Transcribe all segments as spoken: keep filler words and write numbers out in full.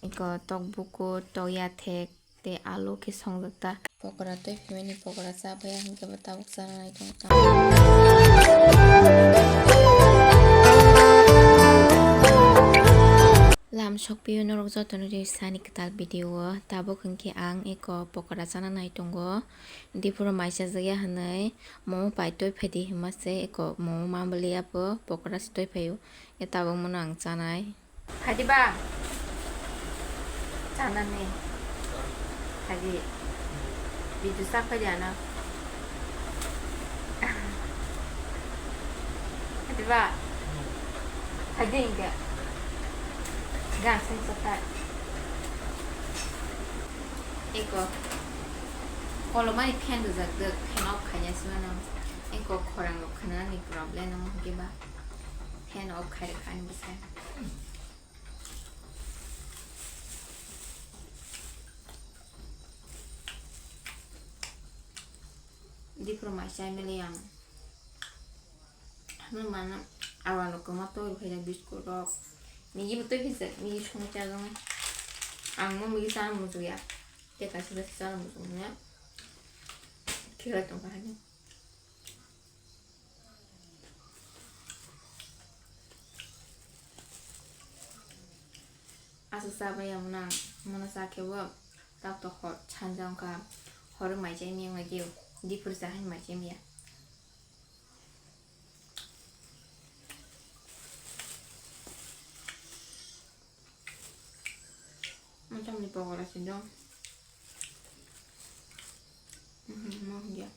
Eko tok bukur, tok yathek tei alu khe songjak ta. Pokora twi phimani pokora cha phaiya hwnkhe bo tabuk chana nai tong ta. Lam sokpio norok jotono ri sani kwtal video o. Tabuk hwnkhe ang eko pokora chana nai tongo. Diphuru mai chajakya hwnwi momo pai twi phaidi hinma se eko momo ma bwlwi abo pokora se twi phaio. E tabuk mono ang chanai. Phaidi ba? Chanani. Phaidi. Bidu sak phaidi ano. Phaidi ba? Phaidi hingke. Gang sing sakai. Eko. Kolomani fan rwjak dwk, fan off khaina se mano. Eko khorang rok khana ni problem no hingke ba. Fan off khai rwkha ani bwsai. Diphuru mai chai mili ang. Hwnwi mano awa rok kwma twi phaijak biscuit rok. Migi bo twi phaijak, migi songwi chajaknai. Ang mo migi chana muchungya. Tei kaisa kaisa chana muchungya. Khe tongkha haino. Aswk chabai ya mwnang, mano cha khe bo tak tok hor sanja wngkha, horo mai chai maya wngkha khe, diphuru cha hai mai chai maya. Motamni pokora se do. Mhm, mo hingya.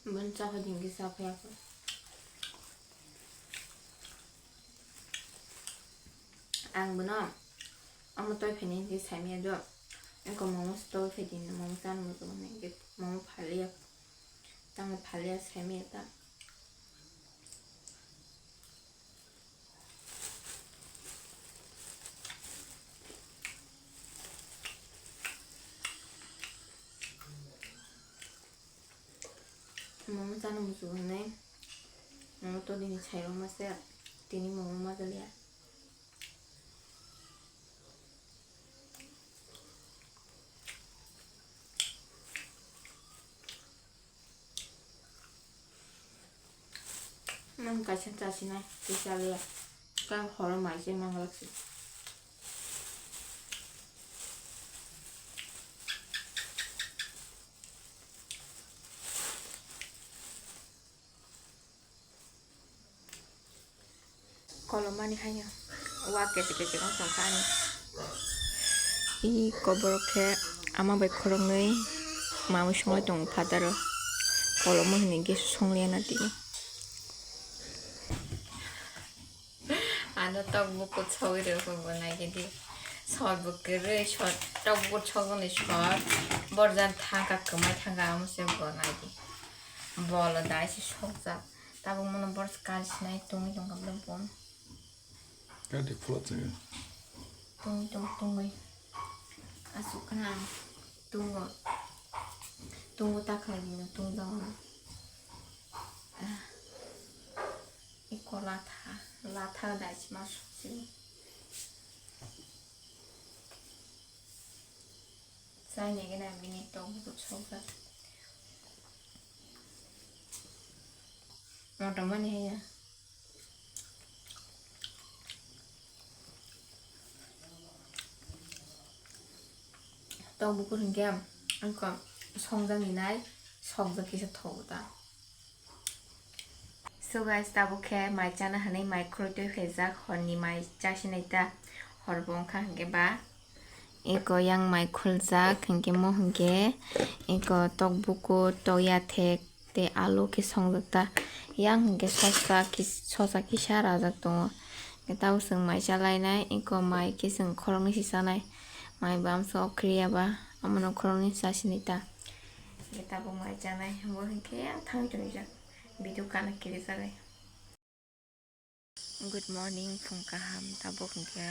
Bini chakhai din khe chaphai ya kho. Ang bono omo twi phaini hinwi saimaya do. Eko momo se twi phai din, momo chana muchungo hinwi khe momo phaliya. Tamo phaliya saimaya ta. Momo chana muchungo hinwi. Momo to dini sairok masa, tini momo ma chaliya. Nang kaisa chasinai, tei chaliya. Kang horo mai se manglak se. Kolomani haino wa kete kete wng tongkha ani. I koborok khe ama bai khoroknwi mamwi songlai tongo phataro. Kolomo hinwi gas songliya na tini. Ano tok bukur sogwi rw khe bo naigidi. Sor bo kwrwi, sor tok bukur sogwi sor. Borjan thangkha, kwmai thangkha, amo se bo naidi. Bolo dai se sokjak. Tabuk mono borok kari sinai tongwi tongkha bwlai bo. Kari phulo chwngwi. Tongwi tong tongwi. Aswk khna ang tungo. Tungo ta khlai dino tungjago. Ah. Eko latha, latha dai se ma sokjagwi. Chai nai gana bini tok bukur sokjak. Motomani haya. Tokbukur hinkhe wngkha songjakni nai sokjak kisa thogo ta. So guys, tabuk khe mai chana hinwi mai khulwi twi phaijak, horni mai chasinai ta, hor bo wngkha hinkhe ba. Eko yang mai khuljak hinkhe mo hinkhe eko tokbukur, tokyathek tei alu khe songjak ta. Yang hinkhe sosa kis-, sosa kisa rajak tongo. Tabuk chwng mai chalainai, eko mai khe chwng khoroknwi se chanai. Mai bamsa okriya ba, omono khoroknwi chasinai ta. Tabuk mai chanai, bo hinkhe yang thangwi tonijak. Video kana kirijagwi. Good morning, phung kaham. Tabuk hinkhe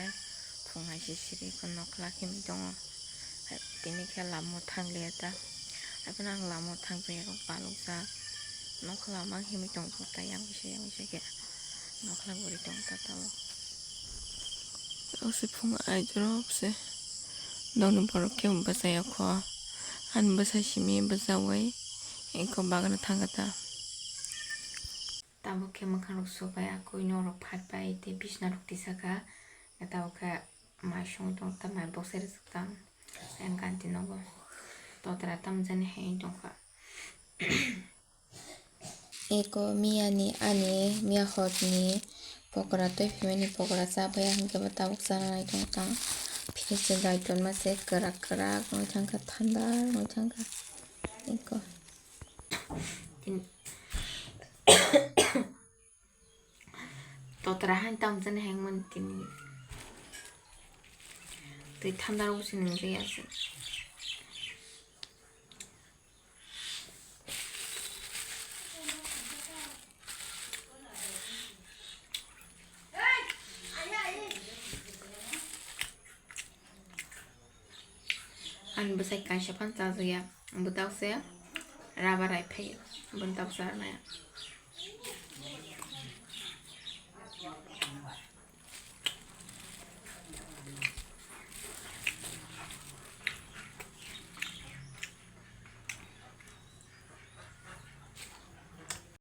phung hai se siri ko nokla khemi tongo. Hai, tini khe lamo thangliya ta. Hai phano ang lamo thangpaiya kok palukjak. Nokla mang khemi tongkok ta yang kisa yang kisa khe. Nokla guri tong ta tabuk. Tabuk se phung aidrop se. Nokni borok khe bwsai okho. Ani bwsai simi bwsawai eko bagana thangkha ta. Tabuk khe mwkhangrok subai, akui norok phatbai tei bisnarok tisakha. Tabuk khe mai songwi tong ta, mai boksa rwchapta. Ayang kanti nogo totra tamjani hai tongkha. Eko miyani ani miya hotni pokora twi phimani pokora chabaiya hinkhe bo tabuk chana nai tongtang. Fridge ni daitor mase kwrak kwrak wngwi thangkha, thanda wngwi thangkha. Eko. Tin-, totra hain tamjani hengmani tini. Twi thanda rok se nungri ase. Ani bwsai kaisa phano chajakya, bwtao se rubber rai phai, bwtao se rwnai.